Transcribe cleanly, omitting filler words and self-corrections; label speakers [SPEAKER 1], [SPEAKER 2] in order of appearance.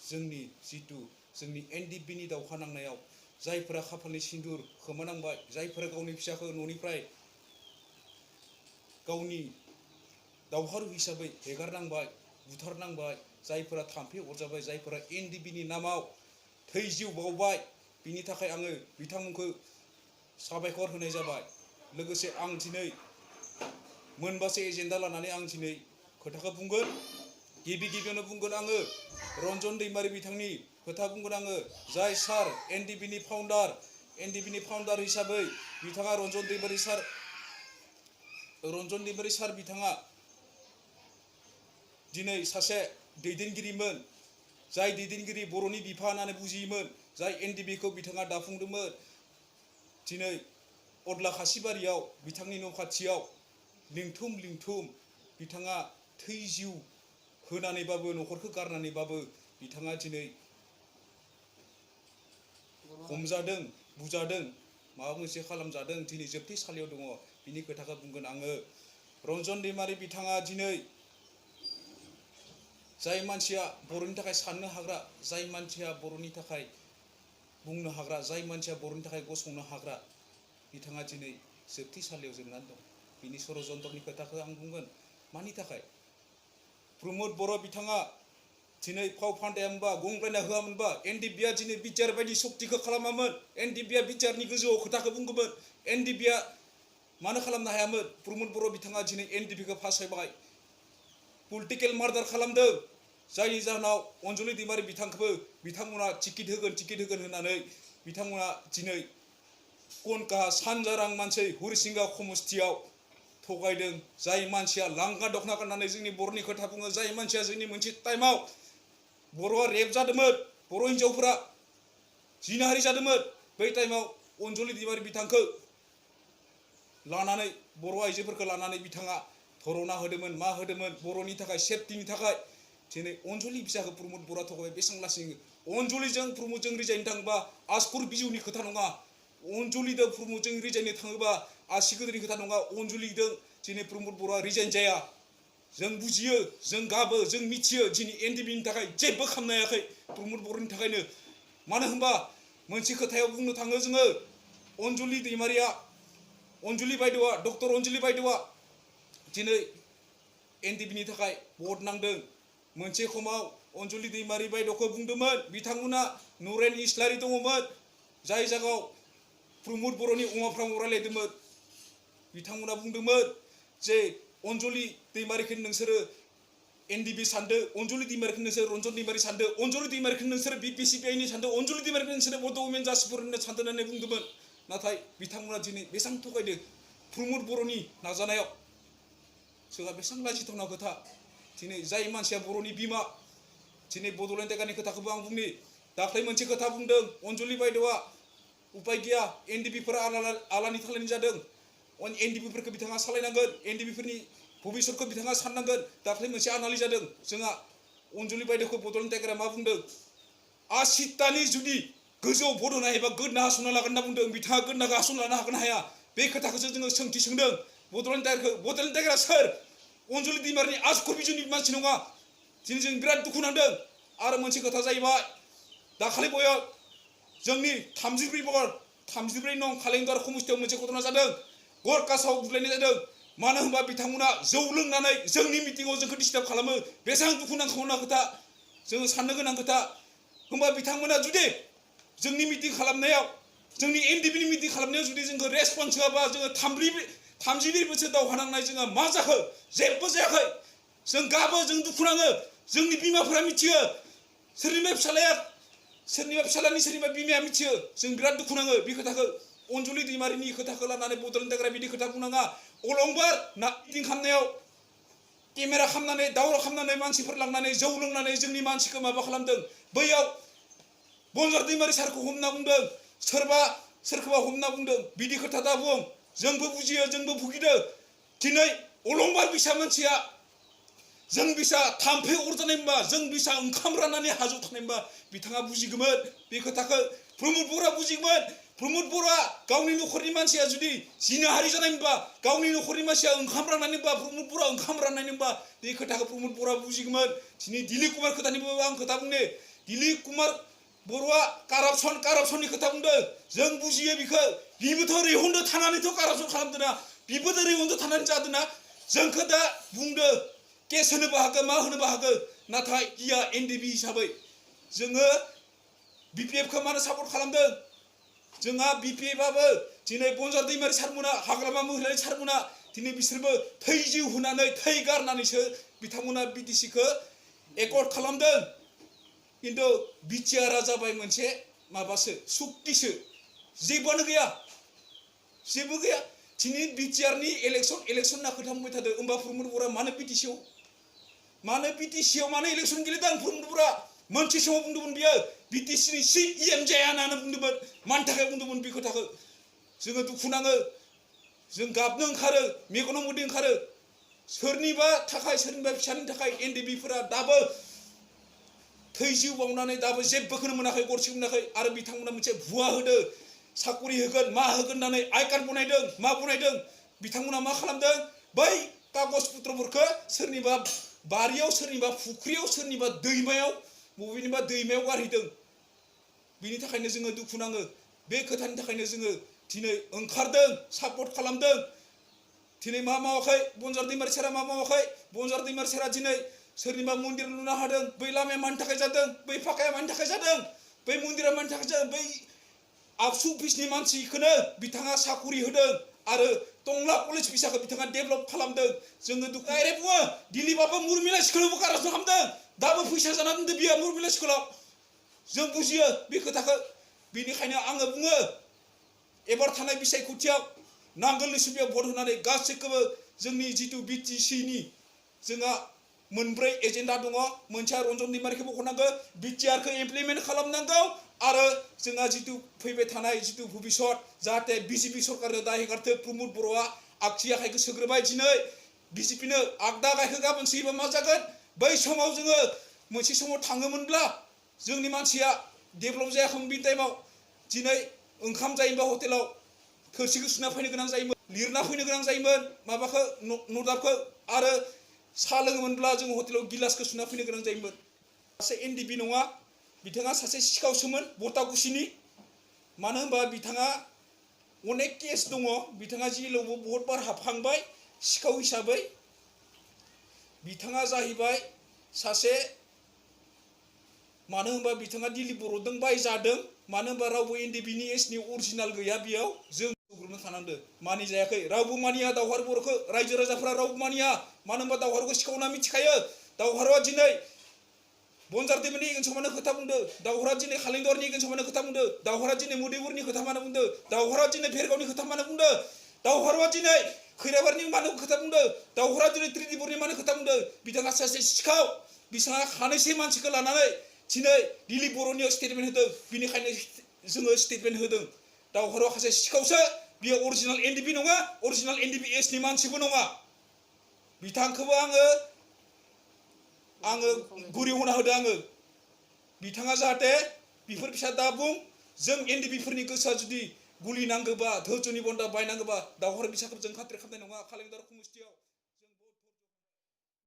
[SPEAKER 1] जोंनि जितु जोंनि एनडिएफबिनि दावहा नांनायाव जायफोरा खाफालनि सिन्दुर खोमानांबाय, जायफोरा गावनि फिसाखौ न'निफ्राय गावनि दावहारु हिसाबै हेगारनांबाय, बुथारनांबाय, जायफोरा थाम्फै अरजाबाय, जायफोरा एनडिएफबिनि नामाव थै जिउ बावबाय, बिनि थाखाय आङो बिथांमोनखौ साबायखर होनाय जाबाय। लोगोसे आं दिनै मोनबासो एजेन्डा लानानै आं दिनै खोथाखौ बुंगोन। गिबियावनो बुंगोन आङो रन्जन दैमारि बिथांनि खोथा बुंगोन आङो, जाय सार एनडिएफबिनि फाउन्डार हिसाबै बिथाङा रन्जन दैमारि सार बिथाङा दिनै सासे दैदेनगिरिमोन, जाय दैदेनगिरि बर'नि बिफा होननानै बुजियोमोन, जाय एनडिएफबिखौ बिथाङा दाफुंदोंमोन। दिनै अदला खासिबारियाव बिथांनि न' खाथियाव लिंथुम बिथाङा थै जिउ होनानैबाबो, न'खरखौ गारनानैबाबो बिथाङा दिनै हमजादों, बुजादों, माबा मोनसे खालामजादों, दिनै जोबथेसालियाव दङ। बिनि खोथाखौ बुंगोन आङो। रन्जन दैमारि बिथाङा दिनै जाय मानसिया बर'नि थाखाय साननो हाग्रा, जाय मानसिया बर'नि थाखाय बुंनो हाग्रा, जाय मानसिया बर'नि थाखाय गसंनो हाग्रा, बिथाङा दिनै जोबथेसालियाव जोबनानै दं। बिनि षड़यन्त्रनि खोथाखौ आं बुंगोन। मानि थाखाय? प्रमद बर' बिथाङा दिनै फाव फान्दायामोनबा, गंग्लायना होआमोनबा, एनडिएफबिया दिनै बिटिआर बायदि सक्तिखौ खालामामोन। एनडिएफबिया बिटिआरनि गोजौआव खोथाखौ बुंगौमोन। एनडिएफबिया मानो खालामनो हायामोन? प्रमद बर' बिथाङा दिनै एनडिएफबिखौ फासायबाय, पलिटिकेल मार्डार खालामदों। जायनि जाहोनाव अनजलि दैमारि बिथांमोना टिकेट होगोन होननानै बिथांमोना दिनै कनकाहा सानजारां मानसि हरिसिंगा समस्तियाव थगायदों। जाय मानसिया लांगा दखना गाननानै जोंनि बर'नि खोथा बुङो, जाय मानसिया जोंनि मोनसे टाइमाव बर'आ रेप जादोंमोन, बर' हिनजावफोरा जिनाहारि जादोंमोन, बै टाइमाव अनजलि दैमारि बिथांखौ लानानै, बर' आइजोफोरखौ लानानै बिथाङा धरना होदोंमोन, मा होदोंमोन, बर'नि थाखाय, सेफटिनि थाखाय। दिनै अनजलि बिसाखौ प्रमद बर'आ थगायबाय। बेसेबां लासिं अनजलिजों प्रमदजों रिजायनो थाङोबा आसकुर बिजौनि खोथा नङा। अनजलिजों प्रमदजों रिजायनो थाङोबा आसि गोदोरनि खोथा नङा। अनजलिजों दिनै प्रमद बर'आ रिजाइन जाया। जों बुजियो, जों गाबो, जों मिथियो दिनै एनडिएफबिनि थाखाय जेबो खालामनो हायाखै, प्रमद बर'नि थाखायनो। मानो होनबा मोनसे खोथायाव बुंनो थाङो जोङो, अनजलि दैमारिया, डक्टर अनजलि बायद'आ दिनै एनडिएफबिनि थाखाय भट नांदों। मोनसे समाव अनजलि दैमारि बायद'खौ बुंदोंमोन, बिथांमोना नरेन इस्लारि दङमोन, जाय जायगायाव प्रमद बर'नि अमाफ्रामाव रायलायदोंमोन। बिथांमोना बुंदोंमोन जे अनजलि दैमारिखौ नोंसोरो एनडिएफबि सानदो, अनजलि दैमारिखौ नोंसोर रन्जन दैमारि सानदो, अनजलि दैमारिखौ नोंसोर बिपिसिपिआइनि सानदो, अनजलि दैमारिखौ नोंसोर बड' उमेन जासिपुर होननो सानदों होननानै बुंदोंमोन। नाथाय बिथांमोना दिनै बेसेबां थगायदों प्रमद बर'नि नाजानायाव। जोंहा बेसेबां लाजिथावना खोथा। दिनै जाय मानसिया बर'नि बिमा, दिनै बड'लेण्ड जायगानि खोथाखौबो आं बुंनि। दाख्लै मोनसे खोथा बुंदों अनजलि बायद'आ, उपाय गैया, एनडिएफबिफोरा आलानि थालानि जादों, एनडिएफबिफोरखौ बिथाङा सालायनांगोन, एनडिएफबिफोरनि भबिसतखौ बिथाङा साननांगोन। दाख्लै मोनसे आनालि जादों जोंहा, अनजलि बायद'खौ बड'लेण्ड टाइगारा मा बुंदों? 80तानि जुदि गोजौआव भट होनो हायोबा गोदना हास'ना लागोन होनना बुंदों। बिथाङा गोदनाखौ हास'ना लानो हागोन ना हाया? बे खोथाखौसो जोङो सोंथि सोंदों बड'लेण्ड टाइगारा सोर? अनजलि दैमारिनि आसुखुर बिजौनि मानसि नङा। दिनै जों बिराद दुखु नांदों। आरो मोनसे खोथा जाहैबाय, दाखालि बयाव जोंनि 34 नं खालेंगार समस्तियाव मोनसे घटना जादों, गरकासाव बुलायनाय जादों। मानो होनबा बिथांमोना जौ लोंनानै जोंनि मिटिङाव जोंखौ डिस्टार्ब खालामो। बेसेबां दुखु नांथावना खोथा, जोङो साननो गोनां खोथा। होनबा बिथांमोना जुदि जोंनि मिटिं खालामनायाव, जोंनि एनडिएफबिनि मिटिं खालामनायाव जुदि जोंखौ रेसपन्स होआबा, जोङो 32 बोसोर दावहा नांनाय जोंहा मा जाखो? जेबो जायाखै। जों गाबो, जों दुखु नाङो। जोंनि बिमाफोरा मिथियो, सोरनिबा फिसालानि सोरनिबा बिमाया मिथियो। जों बिराद दुखु नाङो बे खोथाखौ। अनजलि दैमारिनि खोथाखौ लानानै बड'लेण्ड टाइगारा बिदि खोथा बुंनाङा। अलंबार मिटिं खालामनायाव केमेरा खालामनानै, दावराव खालामनानै, मानसिफोर लांनानै जौ लोंनानै जोंनि मानसिखौ माबा खालामदों। बैयाव बलजार दैमारि सारखौ हमना बुंदों, सोरखौबा हमना बुंदों। बिदि खोथा दा बुं। जोंबो बुजियो, जोंबो भुगिदों। दिनै अलंबार बिसा मानसिया जों बिसा थाम्फै अरजानायमोनबा, जों बिसा ओंखाम राननानै हाजोआव थानायमोनबा बिथाङा बुजिगौमोन बे खोथाखौ। प्रमद बर'आ बुजिगौमोन। प्रमद बर'आ गावनि न'खरनि मानसिया जुदि जिनाहारि जानायमोनबा, गावनि न'खरनि मानसिया ओंखाम राननानैबा, प्रमद बर'आ ओंखाम राननायमोनबा बे खोथाखौ प्रमद बर'आ बुजिगौमोन। दिनै दिलीप कुमार खोथानिबो आं खोथा बुंनि। दिलीप कुमार बर'आ कारापसननि खोथा बुंदों जों बुजियो बिखौ बिबोथ' रेहनदो थानानैथ' कारापसन खालामदोंना बिबोथ' रेहनदो थानानै जादोंना जोंखौ दा बुंदो केस होनोबो हागौ मा होनोबो हागौ नाथाय इया एनडिबि हिसाबै जोङो बिपिएफखौ मानो सापर्ट खालामदों जोंहा बिपिएफआबो दिनै बनजार दैमारि सारमोना हाग्रामा महिलारि सारमोना दिनै बिसोरबो थै जिउ होनानै थै गारनानैसो बिथांमोना बिटिसिखौ एकर्ड खालामदों किन्तु बिटिआरआ जाबाय मोनसे माबासो सुक्तिसो जेबोआनो गैया जेबो गैया दिनै बिटिआरनि इलेक्सन होनना खोथा बुंबाय थादों होमबा प्रमद बर'आ मानो बिटिसिआव मानो इलेक्सन गेलेदों प्रमद बर'आ मोनसे समाव बुंदोंमोन बियो बिटिसिनि सिएम जाया होननानै बुंदोंमोन मानि थाखाय बुंदोंमोन बे खोथाखौ जोङो दुखु नाङो जों गाबनो ओंखारो मेगनाव मोदै ओंखारो सोरनिबा फिसानि थाखाय एनडिबिफोरा दाबो थै जिउ बावनानै दाबो जेबोखौनो मोनाखै गरसेबो मोनाखै आरो बिथांमोना मोनसे भुवा होदो साकरि होगोन मा होगोन होननानै आइ कार्ड बनायदों मा बनायदों बिथांमोना मा खालामदों बै कागज पत्रफोरखौ सोरनिबा बारियाव सोरनिबा फुख्रियाव सोरनिबा दैमायाव बबेनिबा दैमायाव गारहैदों बिनि थाखायनो जोङो दुखु नाङो बे खोथानि थाखायनो जोङो दिनै ओंखारदों सापर्ट खालामदों दिनै मा मावाखै बनजार दैमारि सारा मा मावाखै बनजार दैमारि सारा दिनै सोरनिबा मन्दिर लुना होदों बै लामाया मानि थाखाय जादों बै फाखाया मानि थाखाय जादों बै मन्दिरा मानि थाखाय जादों बै आबसु अफिसनि मानसिखौनो बिथाङा साकरि होदों आरो टंला कलेज फिसाखौ बिथाङा डेभेलप खालामदों जोङो डाइरेक्ट बुङो दिलीपआबो मुरमिला स्कुलावबो कारापसन खालामदों दाबो फैसा जाना दोनदों बियो मुरमिला स्कुलाव जों बुजियो बे खोथाखौ बेनिखायनो आङो बुङो एबार थानाय बिसायख'थियाव नांगोलनि सुबिदायाव भट होनानै गासैखौबो जोंनि जितु बिटिसिनि जोंहा मोनब्रै एजेन्डा दङ मोनसेया रन्जन दैमारिखौ बख'नांगौ बिटिआरखौ इमप्लिमेन्ट खालामनांगौ आरो जोंहा जितु फैबाय थानाय जितु भबिष्यत जाहाथे बिजेपि सरकारनो दा हेगारथो प्रमद बर'आ आगसि आखाइखौ सोग्रोबाय दिनै बिजेपिनो आगदा आखाइखौ गाबोन सोयोबा मा जागोन बै समाव जोङो मोनसे समाव थाङोमोनब्ला जोंनि मानसिया डेभेलप जायाखैमोन बे टाइमाव दिनै ओंखाम जायोबा हटेलाव थोरसिखौ सुना फैनो गोनां जायोमोन लिरना फैनो गोनां जायोमोन माबाखौ नदाबखौ आरो साहा लोङोमोनब्ला जों हटेलाव गिलासखौ सुना फैनो गोनां जायोमोन सासे एनडिबि नङा बिथाङा सासे सिखावसोमोन बटागुसिनि मानो होनबा बिथाङा अनेक केस दङ बिथाङा जेलावबो बहुत बार हाबखांबाय सिखाव हिसाबै बिथाङा जाहैबाय सासे मानो होनबा बिथाङा दिलीप बर'जों बायजादों मानो होनबा रावबो एनडिबिनि एसनि अरिजिनाल गैया बेयाव जों ग्रुपनो थानांदों मानि जायाखै रावबो मानिया दावहारु बर'खौ रायजो राजाफोरा रावबो मानिया मानो होनबा दावहारुखौ सिखावना मिथिखायो दावहारुआ दिनै बनजार दैमारिनि एगेन्स्टआव मानो खोथा बुंदों दावहारुआ दिनै खालिंदरनि एगेन्स्टआव मानो खोथा बुंदों दावहारुआ दिनै मुदैबुरनि खोथा मानो बुंदों दावहारुआ दिनै भेरगावनि खोथा मानो बुंदों दावहारुआ दिनै खैराबारिनि मानो खोथा बुंदों दावहारुआ दिनै त्रिपुरानि मानो खोथा बुंदों बिथाङा सासे सिखाव बिथाङा खानैसो मानसिखौ लानानै दिनै दिलीप बर'नियाव स्टेटमेन्ट होदों बिनिखायनो जोङो स्टेटमेन्ट होदों दावहारुआ सासे सिखावसो बियो अरिजिनाल एनडिबि नङा अरिजिनाल एनडिबि एसनि मानसिबो नङा बिथांखौबो आङो गुरै होना होदों आङो बिथाङा जाहाथे बिफोर फिसा दा बुं जों एनडिबिफोरनि गोसोआ जुदि गुलि नांगौबा धोरजोनि बन्दा बायनांगौबा दावहारु बिसाखौ जों खाथिर खालामनाय नङा खालिंदार खुमुस्थियाव